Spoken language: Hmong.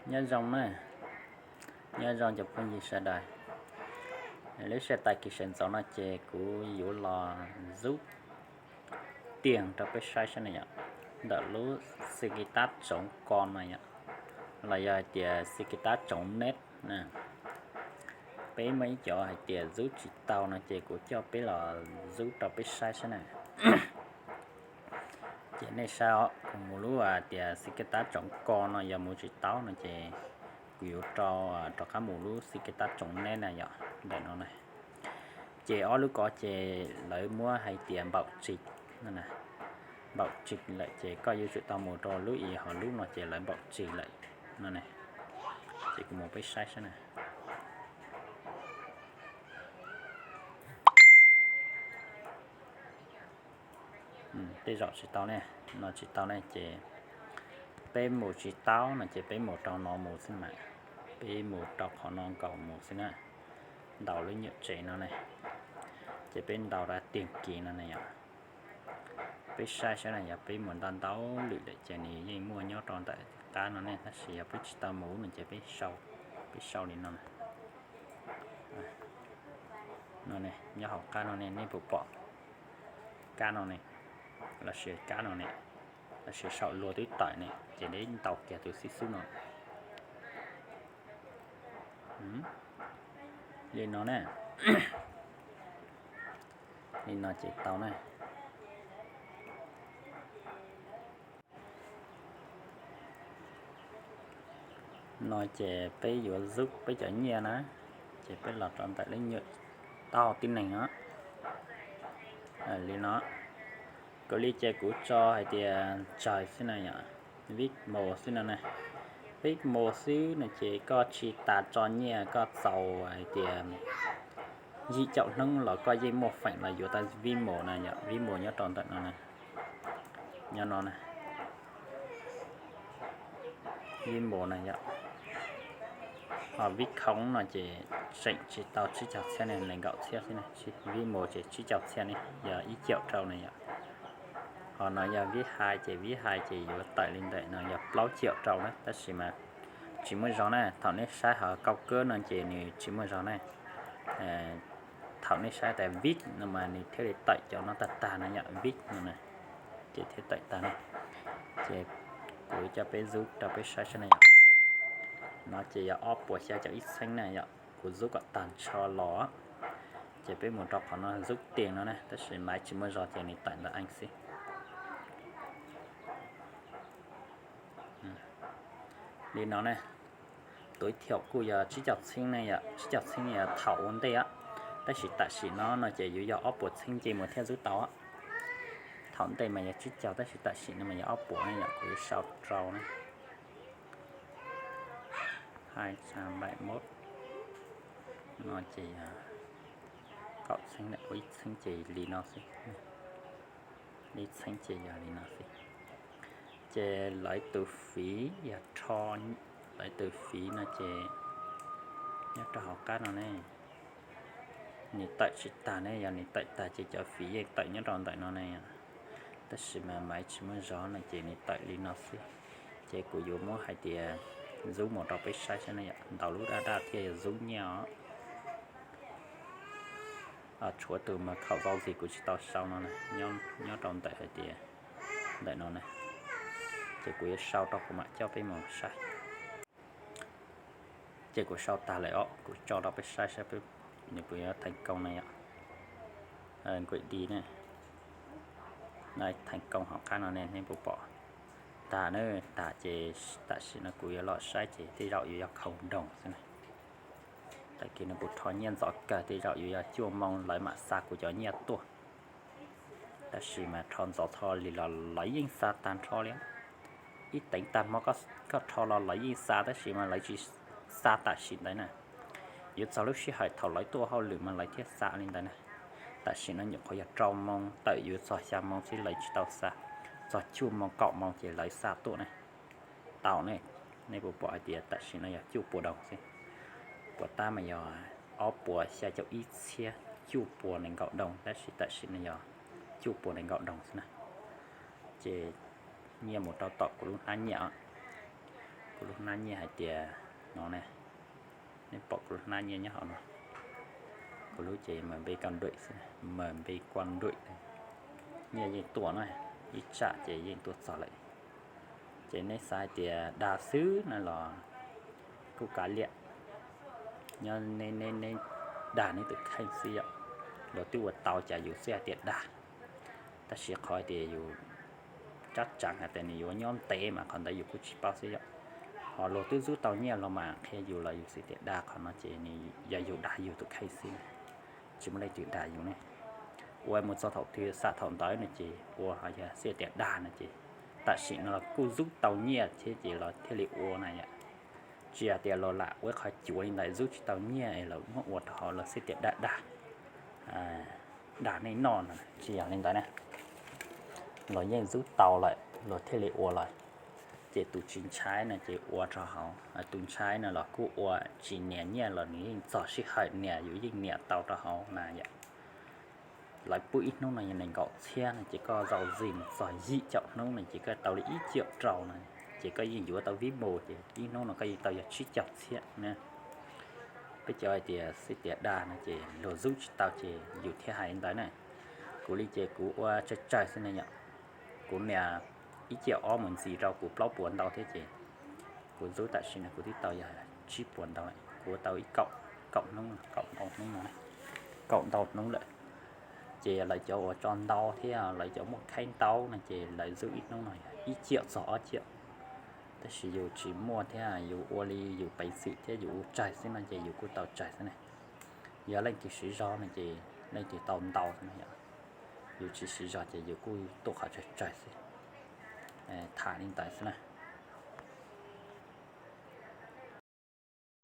Nyob zoo na, nyob zoo cov phooj ywg sawv daws. Lub sij hawm tag kis sawv ntxov no ces kuv yuav los zub tiag rau peb saib saib na yom, ntawm lub xi ki tab tsoov ko no yom, los yog hais tias xi ki tab tsoov neb na. Peb muaj ib cov hais tias zub tsis tau no ces kuv coj peb los zub rau peb saib saib na. Ces nej saib os, kuv mus lub hais tias xi ki tab tsoov ko no yog mus tsis tau no ces kuv yuav rau, rov qab mus lub xi ki tab tsoov neb na yom, ntawm no na. Ces ob lub ko ces lawv muab hais tias npaum tsis, npaum tsis lawm ces koj yuav tsum tau mus rau lub i ho lub no ces lawv npaum tsis lawm no ne. Ces kuv mus peb saib saib na. Tej zaum tsis tau ne, no tsis tau ne ces peb mus tsis tau no ces peb mus rau no mus xwb mas. Peb mus rau qhov no nkaus mus xwb na. Ntaus lub nyuam tsev no ne, ces peb ntaus rau tiag kis no ne yom. Peb saib saib na, yog peb mus ntau ntau lwm lawm ces nws yeej muaj nyob rau ntawm qab no ne, tab sis yog peb tsis tau mus no ces peb sau, peb sau li no. No ne, nyob hauv qab no ne, nej puas pom kab no ne, los sis kab no ne, los sis saum luag twb tawm ne, ces neb ntaus kiag tus xib xub no. Li no na, li no ces tau na. No ces peb yuav zub peb cov nyiaj na, ces peb los rau ntawm lub nyuam tau tib neeg no. Li no, kuv li ces kuv tso hais tias tsawg xwb na yom, Vimo xwb no na. Vimo xwb no ces koj tsis tas tso nyiaj koj txaus hais tias yim caum hnub los koj yeej muaj feem los yuav tau Vimo na yom, Vimo nyob rau ntawm no na. Nyob no na, Vimo na yom. Ho Vib Khoom no ces tseem tsis tau tsib caug txhiab ne, nees nkaum txhiab xwb na. Vimo ces tsib caug txhiab ne, yog ib caum rau na yom. Ho no yog Vib Hais ces Vib Hais ces yuav tawm li ntawm no yog plaub caum rau na, tab sis mas tsis muaj zog na, thaum nej saib hauv Kauj Kab no ces nws tsis muaj zog na. Thaum nej saib tas Vib no mas nws thiaj li tawm cov no tag tag no yom, Vib no na, ces thiaj tawm tag na. Ces kuv coj peb zub rau peb saib saib na yom. No ces yog ob puas xya caum ib txheeb na yom, kuv zub kom tag nrho los, ces peb mus rau qhov no zub tiag no na, tab sis maiv tsis muaj zog ces nws tawm ntawm eev xwb. Li no ne, tus ib thiaum kuj yog tsib caug txheeb ne yom, tsib caug txheeb yog thaum ua ntej, tab sis tam sim no no ces yuav yog ob puas txheeb nce mus thiaj zub tau. Thaum ntej mas yog tsib caug tab sis tam sim no mas yog ob puas ne yom, kuv yuav sau rau na. Hai xas npaim mub, no ces yog kaum txheeb, ua ib txheeb ces li no xwb. Ib txheeb ces yog li no xwb. Ces lawv tus fiv yog rho, lawv tus fiv no ces nyob rau hauv qab no ne. Nws tawm tsis tag ne, yog nws tawm tag ces cov fiv yeej tawm nyob rau ntawm no ne. Tab sis mas maiv tsis muaj zog no ces nws tawm li no xwb. Ces kuv yuav muab hais tias zub mus rau peb saib saib na yom, ntaus lub daj daj thiaj yog zub nyiaj os. Tshuav tus mas khaum vau zis kuv tsis tau sau no na, nyob rau ntawm hais tias ntawm no na. Ces kuv yuav sau rau kuv mam coj peb mus saib. Ces kuv sau tag lawm os, kuv tso rau peb saib saib nws puas yuav theej koob na yom. Nkuaj di ne, theej koob hauv qab no ne, nej puas pom? Tag na, tag ces tam sim no kuv yuav los saib ces tej zaum yuav yog khau doog xwb na. Tag kis no kuv rho nyiaj ntxov kawg, tej zaum yuav yog cuaj moo lawv mam xa kuv cov nyiaj tuaj. Tab sis mas rho ntxov txog li los lawv yeej xa tag nrho li. Ib teev tag hmo koj rho los lawv yeej xa, tab sis mas lawv tsis xa tam sim ntawd na. Yuav txog lub sij hawm thaum lawv tuaj hauj lwm mas lawv thiaj xa li ntawd na. Tam sim no nyuam qhuav yog rau moo tawm yuav txog xya moo xwb lawv tsis tau xa. Txog cuaj moo kaum moo ces lawv xa tuaj na. Tau ne, nej puas pom hais tias tam sim no yog cuaj puas doog xwb. Puas tab mas yog ob puas xya caum ib txhiab cuaj puas nees nkaum doog, tab sis tam sim no yog cuaj puas nees nkaum doog xwb na. Ces nyiaj mus rau tom kuv lub hnab nyiaj os. Kuv lub hnab nyiaj hais tias no ne, nej pom kuv lub hnab nyiaj nyob hauv no, kuv lub ces M B Kua Nruem xwb, M B Kua Nruem, nyiaj yeej tuaj na, ib tsam ces yeej tuaj txog lawm. Ces nej xav hais tias dag xwb na los kuj kav liam, nyob neb dag neb tus kheej xwb yom. Luag twb ua tau cas yus xwb hais tias dag, tab sis qhov tias yus tsab tseev hais tias nws yuav nyob ntev mas qhov ntawd yus kuj tsis paub xwb yom. Ho luag twb zub tau nyiaj los mas qhia yus los yus xwb tias dag, qhov no ces nws yog yus dag yus tus kheej xwb, tsis muaj leej twg dag yus ne. Ua mus txog thaum twg xam thaum ntawd no ces ua, ho yog xwb tias dag no ces tam sim no los kuj zub tau nyiaj thiab ces los thiaj li ua na yom. Tsis hais tias los lam ua ib qho cuav li ntawd zub tsis tau nyiaj es lawv muab ua rau hauv los xwb tias dag dag, dag nej noj no, tsis yog li ntawd na. Los yeej zub tau lawm los thiaj li ua lawm. Ces tus tsis ntshai no ces ua rau hauv, tus ntshai no los kuj ua tsis nias nyiaj los nws yeej txog sij hawm nias yus yeej nias tau rau hauv na yom. Lawv pub ib hnub no yog nees nkaum txhiab no ces koj zaum zis mus txog yim caum hnub no ces koj tau li ib ciam rau no, ces koj yeej yuav tau vib mus ces ib hnub no koj yeej tau yog tsib caug txhiab na. Peb cov hais tias xwb tias dag no ces luag zub tsis tau ces yus thiaj hais li ntawd na. Kuv li ces kuv ua tsawg tsawg xwb ne yom. Kuv nias ib ciam ob mus ntxiv rau kuv plaub puas ntau thiab ces kuv zub tam sim no kuv twb tau yog tsib puas ntau, kuv ua tau ib kaum, kaum hnub, kaum ntau hnub no, kaum ntau hnub lawm. Ces lawv cov uas tso ntau thiab lawv cov muaj khaib ntau no ces lawv zub ib hnub no yog ib ciam txog ob ciam. Tab sis yus tsis muaj thiab yus ua li yus peev xwm thiab yus ua tsawg xwb no ces yus kuj tau tsawg xwb ne. Yog leej twg siv zog no ces leej twg tau ntau xwb no yom. Yus tsis siv zog ces yus kuj tuaj qhov tsawg tsawg xwb. Tham li ntawd xwb na.